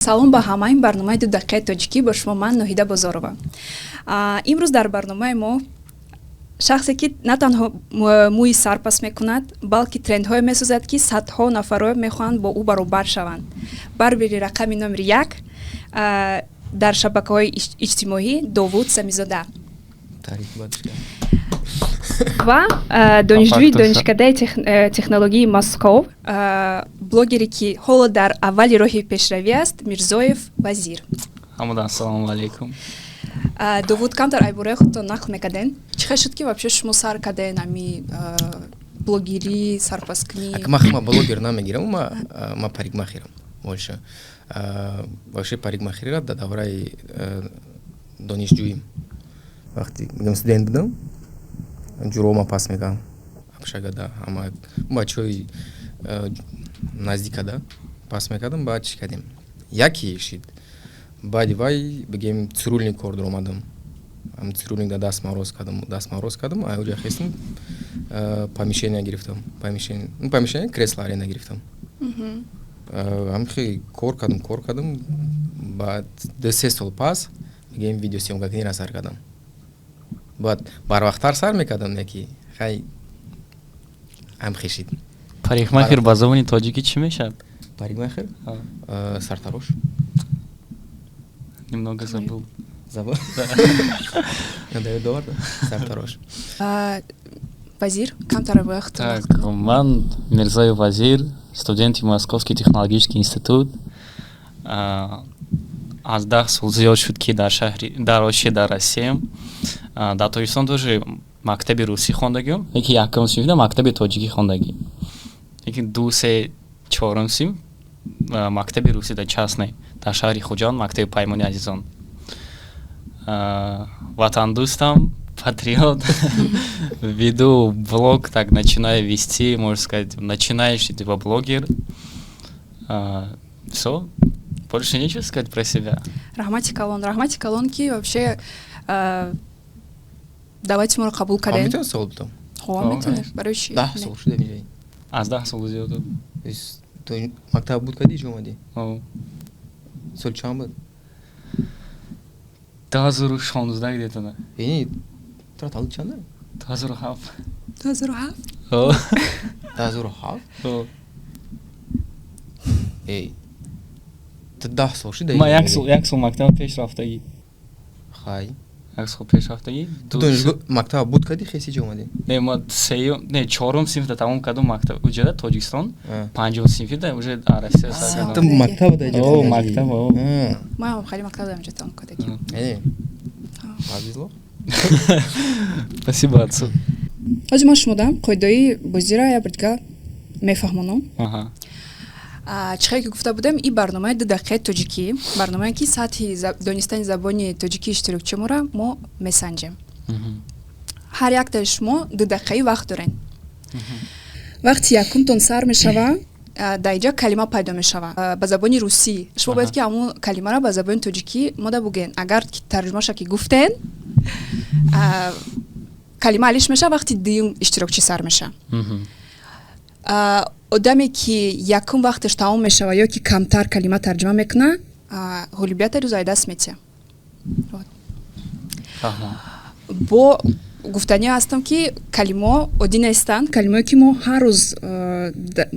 Салом ба ҳама. Ин барномаи «Ду дақиқаи тоҷикӣ», бо шумо ман, Ноҳида Бозорова. Имрӯз дар барномаи мо шахсе, ки на танҳо мӯи сар пас мекунад, балки трендҳое месозад, ки садҳо нафарро мехоҳанд бо ӯ баробар шаванд, барбери рақами номери як дар шабакаҳои иҷтимоӣ, Довуд Самизода ва донишҷӯи Донишкадаи технологии Москов, блогере, ки ҳоло дар аввали роҳи пешравӣ аст, Мирзоев Вазир. Ҳамуда, ассалому алайкум. Довуд, камтар айбораи худтон нақл мекарден. Чӣ хел шуд, ки вообще шумо сар карден ами блогерӣ, сарпаскунӣ? Ма блогер намегирам, ма парикмахерам больше. Вообще парикмахерира дар давраи донишҷӯим, вақте мегам, студент будам, ҷурома пас мекардам, общагада ҳама бачаҳои наздикада пас мекардам. Баъд чӣ кардем, яке шид. Баъди вай, бигем, цирюльник кор даромадам. Цирюльник да даст мороз кардам. Аёҷа хестам, помещение гирифтам, помещение, кресло аренда гирифтам. Ҳамхе кор кардам. Баъд 2-3 сол пас, бигем, видеосъёмкакунира сар кардам. Баъд барвақттар сар мекардам, яки хай ҳамхе шид. Парикмахер ба забони тоҷикӣ чӣ мешавад? Парикмахер, сартарош. Немного забыл. Забыл, доварда, сартарош. Вазир, камтар. Так, ман Мирзоев Вазир, студенти Московский технологический институт. Аз 10 сол зиёд шуд, ки дар шаҳри, дар Россия, дар Россиям. Дар Тоҷикистон тоже мактаби русӣ хондагиам, яки якум синфда мактаби тоҷикӣ хондагӣ, яки ду, се, чорум синф мактаби русӣ дар частный, дар шаҳри Хуҷанд, мактаби Паймони Азизон. Ватандӯстам, патриот, веду блог, так начинаю вести, можно сказать, начинающий типа блогер. Все, больше нечего сказать про себя. Раҳмати калон, раҳмати калон, ки вообще даъвати моро қабул кардем. Метавонам савол бидам? Хо, метавонем, барои чӣ? 10 сол шуда меҷои? Аз 10 сол зиёд. Ту мактаб буд кардӣ, ҷо омадӣ? Сол чанд буд? 2016 где-то, да. Яъне тура таваллуд чанда? 2007. 2007? 2007? Эй, ту 10 сол шуда? Ма як сол мактаб пеш рафтагӣ. Хай. Як сол пеш рафтагӣ. Донишгоҳ, мактаб буд кардӣ, хеси ҷо омадӣ? Не, ма сеюм, не, чорум синфда тамом кардам мактаб уҷада, Тоҷикистон, панҷум синфида уже Россия сар кардам. Ту мактаб да? О, мактаб, о. Маам хеле мактаб да инҷо тамом кардагӣ. Повезло. Спасибо отцу. Ҳозир ман шумо дам қоидаи бозиро як бор дига мефаҳмонам. Чӣ хеле ки гуфта будем, ин барномаи «Ду дақиқаи тоҷикӣ», барномае, ки сатҳи донистани забони тоҷикии иштирокчиаморо мо месанҷем. Ҳар яктаи шумо 2 дақиқаи вақт доред. Вақти якумтон сар мешава. Дар инҷа калима пайдо мешава ба забони русӣ. Шумо бояд, ки ҳамун калимаро ба забони тоҷикӣ мода буген. Агар тарҷумаша ки гуфтен, калима алиш мешава, вақти дуюм иштирокчӣ сар мешава. Одаме, ки якум вақташ тамом мешава ё ки камтар калима тарҷума мекуна, ғолибията рӯз ай даст метиҳа. Бо гуфтанӣ ҳастам, ки калимаҳо оддӣ нестанд, калимаое, ки мо ҳар рӯз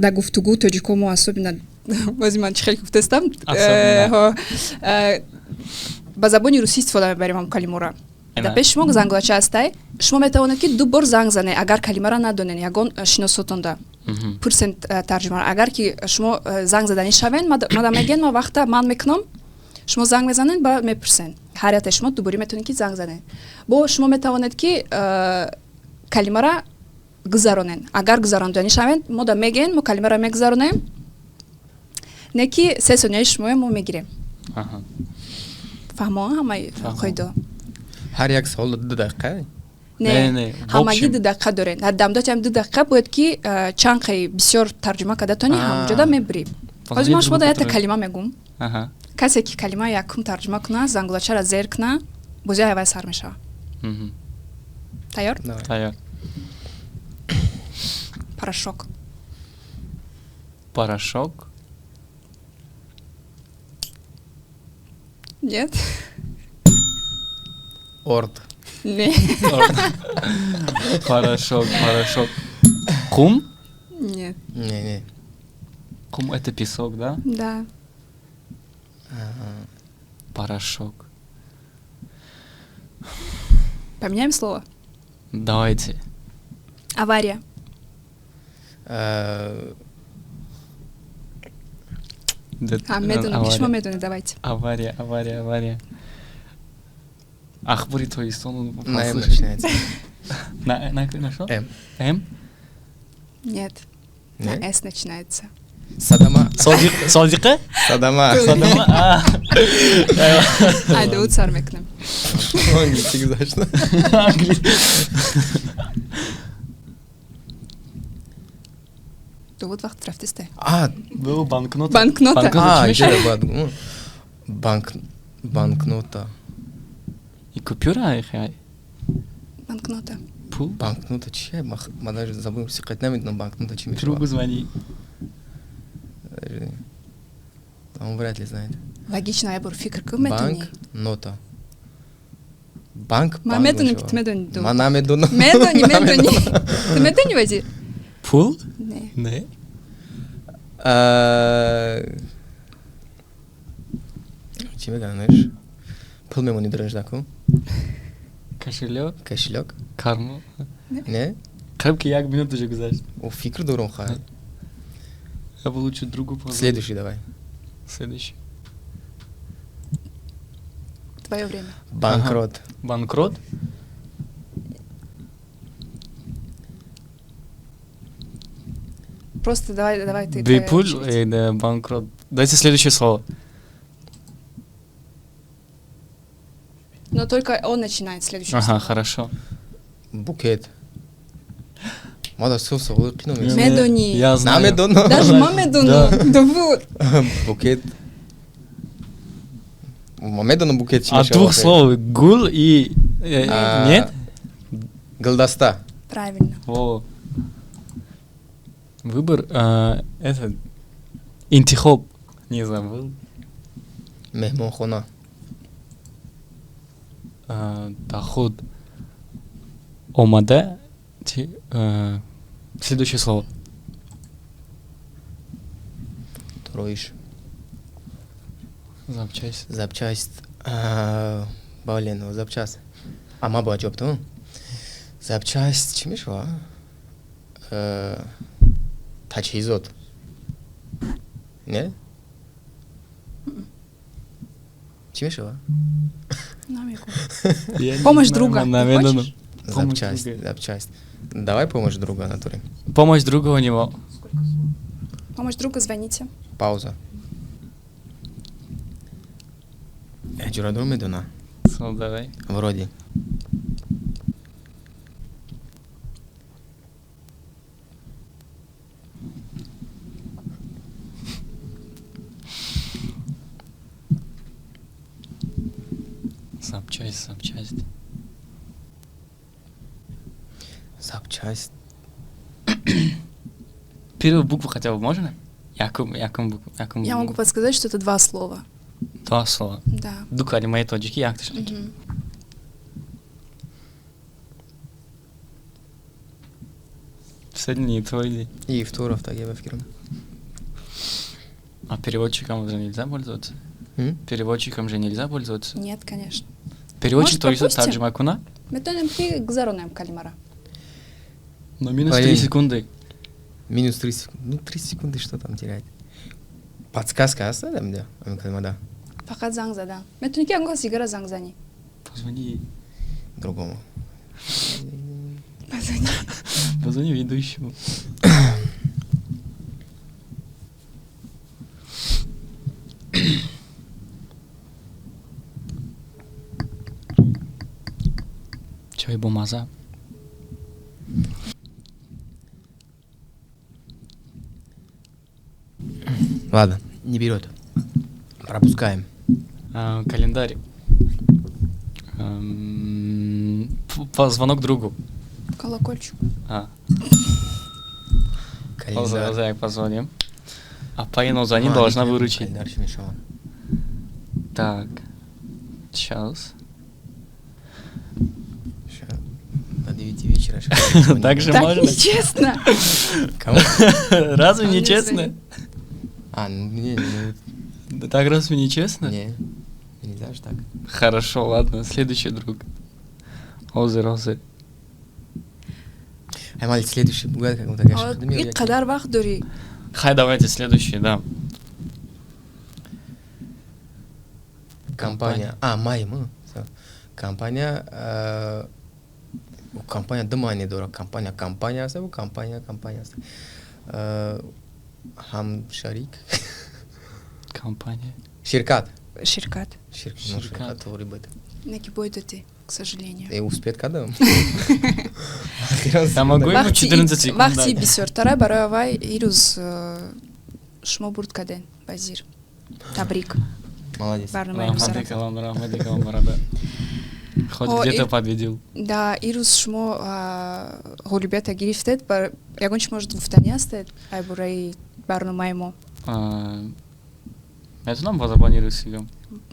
дар гуфтугӯ, тоҷико мо особенно, бози ман чӣ хеле гуфтастам, ба забони русӣ истифода мебарем ҳам калимаро. Дар пеши шумо зангулача ҳастай. Шумо метавонед, ки ду бор занг занед. Агар калимаро надонед, ягон шиносотонда пурсен тарҷумаро. Агар ки шумо занг заданӣ шавен, мада мегӯен, ма вақта ман мекунам, шумо занг мезанед ба мепурсен. Ҳар яктаи шумо дуборӣ метавонед, ки занг занед. Бо шумо метавонед, ки калимаро гузаронед. Агар гузаронданӣ шавед, мода мегӯен, мо калимаро мегузаронем, не ки 3 сонияи шуморо мо мегирем. Фаҳмо ҳамаи қоидао? Ҳар як савол 2 дақиқа? Не, ҳамагӣ 2 дақиқа доред. Дамдоти ҳам 2 дақиқа бояд, ки чанд қай бисёр тарҷума карда тони, ҳамонҷода мебурӣ. Ҳозир ман шумо да якта калима мегум. Касе, ки калима якум тарҷума куна, зангулачаро зер куна, бозӣ аввал сар мешава. Тайёр? Тайёр. Порошок. Порошок. Нет. Орд. Не. Порошок, порошок. Қум? Нет. Не, не. Қум — это песок, да? Да. Порошок. Поменяем слово? Давайте. Авария. А, медону, шумо медонед, давайте. Авария, авария, авария. Ахбори Тоҷикистон. На М начинается. На что? М. М? Нет. На С начинается. Садама. Содиқа? Садама. Садама. Ай, Довуд сар мекунем. Английский гузашта. Довуд вақт рафтисте. А, банкнота. Банкнота. А, банк банкнота. И купюра хай. Банкнота. Пул? Банкнота чи? Ма даже забыл, сиқат намедонам банкнота чи мешавад. Другу звони. Он вряд ли знает. Логично, я бур фикр кун метони. Банкнота. Банк. Ма медонам ки ту медони. Ма намедонам. Медони, медони. Ту медони, Вазир? Пул? Не. Не. Чӣ меганаш? Пул мемонӣ даранҷдаку? Кошелёк? Кошелёк? Кармо? Не? Қариб ки як минут уже гузашт. О, фикр дорам хай. Я бы лучше другу позвонил. Следующий давай. Следующий. Твое время. Банкрот. Ага. Банкрот? Просто давай, давай ты. Бипуль, да, банкрот. Дайте следующее слово. Но только он начинает следующее Ага, слово. Хорошо. Букет. Мада сов савол кино Медони. Я знаю. Намедоно. Даже ма медоно. Довуд. Букет. Ма медоно букет чи А двух слов гул и нет? Гулдаста. Правильно. Во. Выбор это интихоб не забыл. Меҳмонхона. Доход. Омада. Следующее слово. Троиш. Запчасть. Запчасть. Блин, запчасть. А ма бояд ҷавоб додам? Запчасть чӣ мешава? Таҷҳизот. Не? Чӣ мешава? Намегӯ. Помощь друга. Запчасть, запчасть. Давай помощь друга, Анатолий. Помощь друга у него. Помощь друга, звоните. Пауза. Ҷурадор медона. Ну, давай. Вроде. Запчасть, запчасть. Запчасть. Первую букву хотя бы можно? Якум, якум букву. Якум. Я могу подсказать, что это два слова. Два слова. Да. Ду калимаи тоҷикӣ якташ. Сегодня не твой день. И второв так я фикрам. А переводчиком уже нельзя пользоваться? Переводчиком же нельзя пользоваться? Нет, конечно. Переводчик Может, то есть пропустим? тарҷума куна? Метонем ки гузаронем калимара. Но минус 3 секунды. Минус 3 секунды. Ну, 3 секунды что там терять? Подсказка аст да? Ами калимада. Фақат занг задан. Метони ки ягон кас дигара занг занӣ. Позвони Другому. Позвони. Позвони ведущему. Чой бомаза. Ладно, не берет. Пропускаем. Календарь. Звонок другу. Колокольчик. А. Календарь. Позвоним. А Паина Зани должна выручить. Календарь чӣ мешавад? Так. Сейчас. До 9 вечера. Так же Так можно? нечестно. Кому? Разве Он не не честно? звонит. А, ну, не, ну, Да так разве не честно? Не. Нельзя же так. Хорошо, ладно, следующий друг. Озер, озер. Аймали, следующий бугат, как мы так. Ин қадар вақт дорӣ. Хай, давайте следующий, да. Компания. А, май, мы. Компания, компания ду маъне дорад. Компания, компания аст, компания, компания аст. Ҳам шарик. Компания. Ширкат. Ширкат. Ширкат туғри буд. Не ки бой додӣ, к сожалению. Успеть кардам. Я могу ему 14 секунд. Вақти бисёртара барои вай ирӯз шумо бурд карден, вазир. Табрик. Молодец. Барномаи. Раҳмати калон, раҳмати калон, бародар. Хоть где-то победил. Да, ирӯз шумо ғолибията гирифтед. Ягон чи может гуфтанӣ ҳастед ай бораи барномаи мо? Метавонам ба забони русӣ гӯям?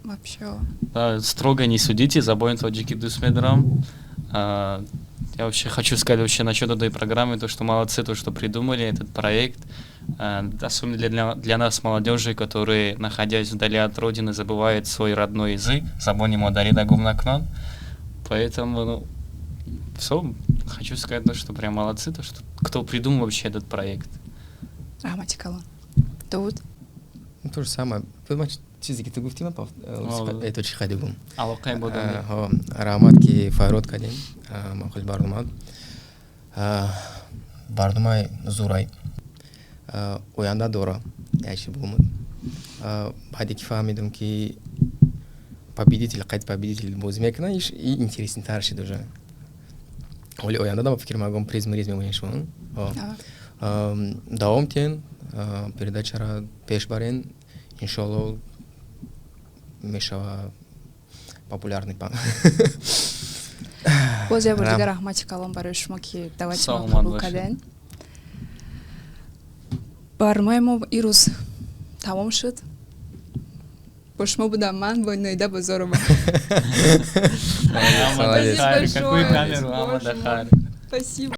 Вообще. Да, строго не судите, забони тоҷикӣ дӯст медорам. Я вообще хочу сказать вообще насчет этой программы, то, что молодцы, то, что придумали этот проект, особенно для нас, молодежи, которые, находясь вдали от родины, забывают свой родной язык, забони модарӣ да гум накунан. Поэтому, ну, все, хочу сказать то, что прям молодцы, то, что кто придумал вообще этот проект. Раҳмати калон. Довуд? Ну, то же самое. Чизе ки ту гуфтӣ, ман то чӣ хайди гум. Алоқаи бодоми. Раҳмат, ки фарёд кардем махли барнома. Барномаи зурай оянда дора, як чи бугум. Баъде ки фаҳмидам, ки победитель қайд победитель бозӣ мекунад, и интересный тар шид уже. Ҳоли оянда да ба фикр магом приз мриз мемонем шумо. Давом тиҳен, передача ра пеш барен, иншоалло, мешава популярный. Боз як бор дигар раҳмати калон барои шумо, ки даъвати мо қабул карден. Барномаи мо ирӯз тамом шуд. Бо шумо будам ман, бо Ноида Бозорова. Какую камеру? Спасибо.